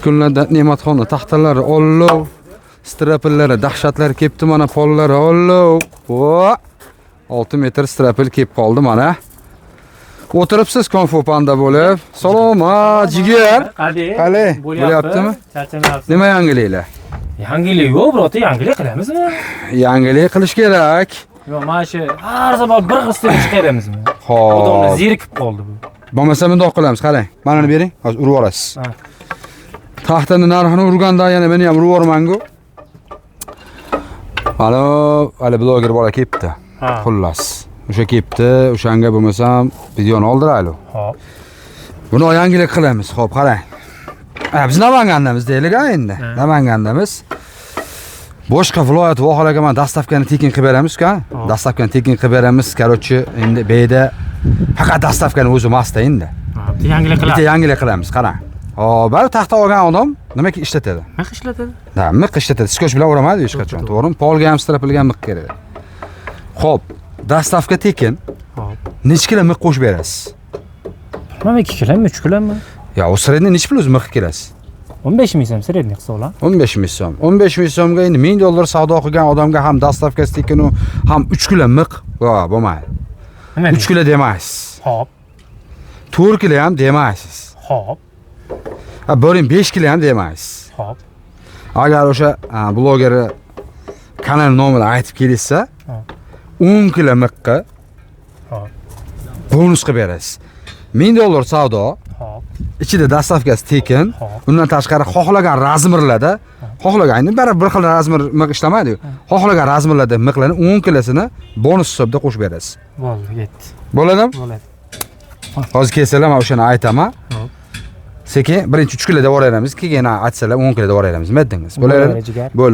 Shu kunlarda Ne'matxonni taxtalari ollow, strapellari dahshatlar kelibdi mana, pollari ollow. Vo! 6 metr strapel kelib qoldi mana. O'tiribsiz Kung Fu Panda bo'lib. Salom, ha, jigar. Qanday? Qalay? Bo'lyaptimi? Charchamayapsiz? Nima yangiliklar? Yangilik yo'q, брат, yangilik qilamizmi? Yangilik qilish kerak. Yo'q, mana shu har safar bir xil stil chiqaramizmi? Odamlar Xo'p. zerikib qoldi bu. Bo'lmasa bundoq qilamiz, qarang. Mana buni bering, hozir urib yuborasiz. Ha. Taxtani narxini urganda yana meni ham urib yubormangu. Mana hali bloger bola kelibdi. Ha. Xullas. O'sha kelibdi, o'shanga bo'lmasam videoni oldiraylik. Xo'p. Buni yangilik qilamiz. Xo'p, qarang. Ha, biz Namangandamiz deylik ha endi. Ha. Namangandamiz. Boshqa viloyat vohalarga mana доставка ni tekin qilib beramiz-ku. Ha. Доставка ni tekin qilib beramiz. Короче, endi bu yerda faqat доставка ni o'zi emasda endi. Ha, bitta yangilik Bitta qilamiz. Yangilik qilamiz, qarang. Hop, baribir taxta olgan odam nimaga ishlatadi? Nima ishlatadi? Да, miq ishlatadi. Skoch bilan uramaydi hech qachon, to'g'rimi? Polga ham, strapelga ham miq kerak. Xo'p, доставка tekin. Xo'p. Necha kilo miq qo'shib berasiz? Mana 2 kilomi, 3 kilomi? Ya, u средний necha pul o'zi miq kelasiz? 15 ming so'm средний hisoblan. 15 ming so'm. 15 ming so'mga endi 1000 dollar savdo qilgan odamga ham доставка si tekin u ham 3 kilo miq, yo, bo'lmaydi. Nima? 3 kilo demaysiz. Xo'p. 4 kilo ham demaysiz. Xo'p. Ha, bo'ling, 5 kilo ham demaysiz. Xo'p. Agar o'sha bloger kanal nomini aytib kelishsa, Ha. 10 kilo miqqa Xo'p. Bonus qilib berasiz. 1000 dollar savdo, Xo'p. Ichida доставка si tekin. Xo'p. Undan tashqari xohlagan размер larda, xohlagan, endi baribir bir xil размер miq ishlamaydi-yu. Xohlagan размер larda miqlarni 10 kilosini bonus hisobida qo'shib berasiz. Bo'ldi, ketdi. Bo'ladimi? Bo'ladi. Hozir kelsalar men o'shani aytaman. Xo'p. Sekin birinchi 3 kilo deb yuboraveramiz, keyin aytsalar 10 kilo deb yuboraveramiz. Nima dedingiz? Bo'laveradi? Jigar. Bo'ldi.